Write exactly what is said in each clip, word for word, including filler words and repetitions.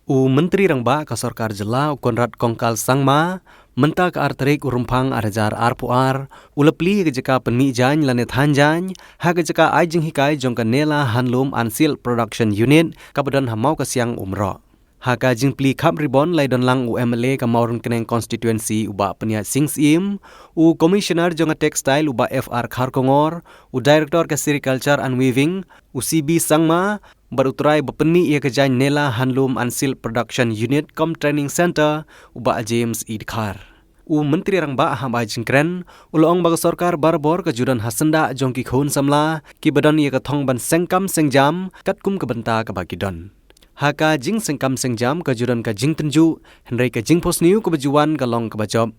U Myntri Rangbah ka Sorkar Jylla u Conrad Kongkal Sangma, mynta ka ar tarik u Rymphang ar hajar arphew ar, u la plie ka jaka pynmih jaiñ lane than jaiñ ha ka jaka ai jinghikai jong ka Nela Handloom and Silk Production Unit kaba don ha Mawkasiang, Umrok. Ha ka jingplie khap ribon la ïadon lang u M L A ka Mawryngkneng Constituency u Bah Pynïaid Sing Syiem, u Commissioner jong ka Textile u Bah F R Kharkongor, u Director ka Sericulture and Weaving u C B Sangma, bad u trai ba pynmih ïa ka jaiñ Nela Handloom and Silk Production Unit cum Training Centre u Bah James E Dkhar. U Myntri Rangbah haba ai jingkren u la ong ba ka sorkar barabor ka ju don ha syndah jong ki khun samla kiba don ïa ka thong ban seng kam seng jam katkum ka bynta kaba ki don. Ha ka jingseng kam seng jam ka ju don ka jingtynjuh, hynrei ka jingphosniew kaba ju wan ka long kaba jop.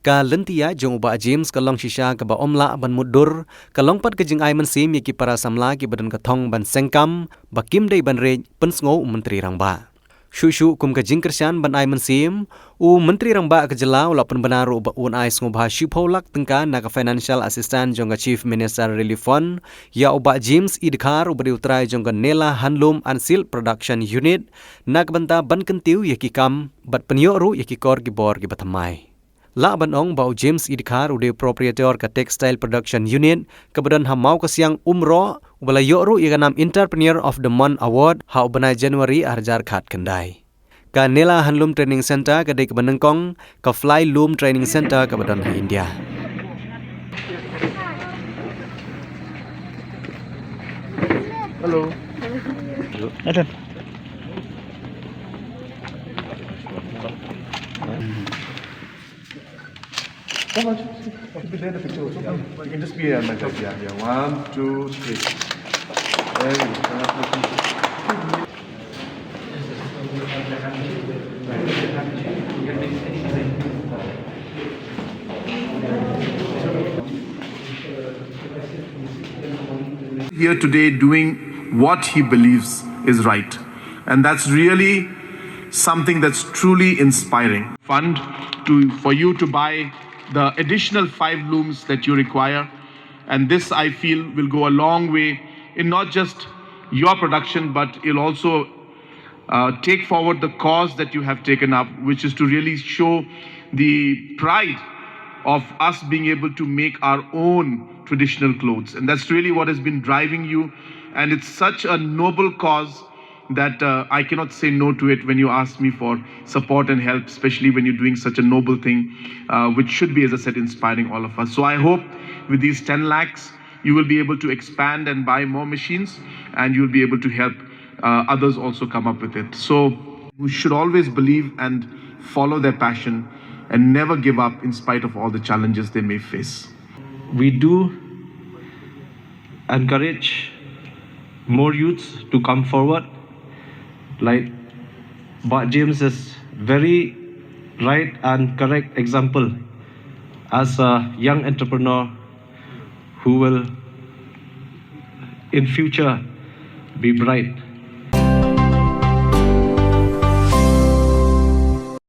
Ka lynti ïaid jong u Bah James ka long shisha kaba ym lah ban mutdur, ka long pat ka jingai mynsiem ïa ki para samla kiba don ka thong ban seng kam ba kim dei ban riej, pynsngew u Myntri Rangbah. Shuh shuh kum ka jingkyrshan ban ai mynsiem, u Myntri Rangbah ka Jylla u la pynbna ruh ba un ai sngewbha shiphew lak tyngka na ka Financial Assistance jong ka Chief Minister Relief Fund ïa u Bah James E Dkhar uba dei u trai jong ka Nela Handloom and Silk Production Unit na ka bynta ban kyntiew ïa ki kam bad pynïoh ruh ïa ki kor ki bor kiba thymmai. Lah ban ong ba u James E Dkhar u dei u proprietor ka Textile Production Unit kaba don ha Mawkasiang, Umrok, uba la ïoh ruh ïa ka nam Entrepreneur of the Month Award ha u bnai January ar hajar khatkhyndai. Ka Nela Handloom Training Centre ka dei kaba nyngkong ka Fly Loom Training Centre kaba don ha India. Hello. Hello. Come on. You can just be here, my guy. Yeah, yeah. One, two, three. There you go. Here today doing what he believes is right. And that's really something that's truly inspiring. Fund to, for you to buy the additional five looms that you require. And this, I feel, will go a long way in not just your production, but it'll also uh, take forward the cause that you have taken up, which is to really show the pride of us being able to make our own traditional clothes. And that's really what has been driving you. And it's such a noble cause that uh, I cannot say no to it when you ask me for support and help, especially when you're doing such a noble thing, uh, which should be, as I said, inspiring all of us. So I hope with these ten lakhs, you will be able to expand and buy more machines, and you'll be able to help uh, others also come up with it. So we should always believe and follow their passion and never give up in spite of all the challenges they may face. We do encourage more youths to come forward. Like Bah James is very right and correct example as a young entrepreneur who will in future be bright.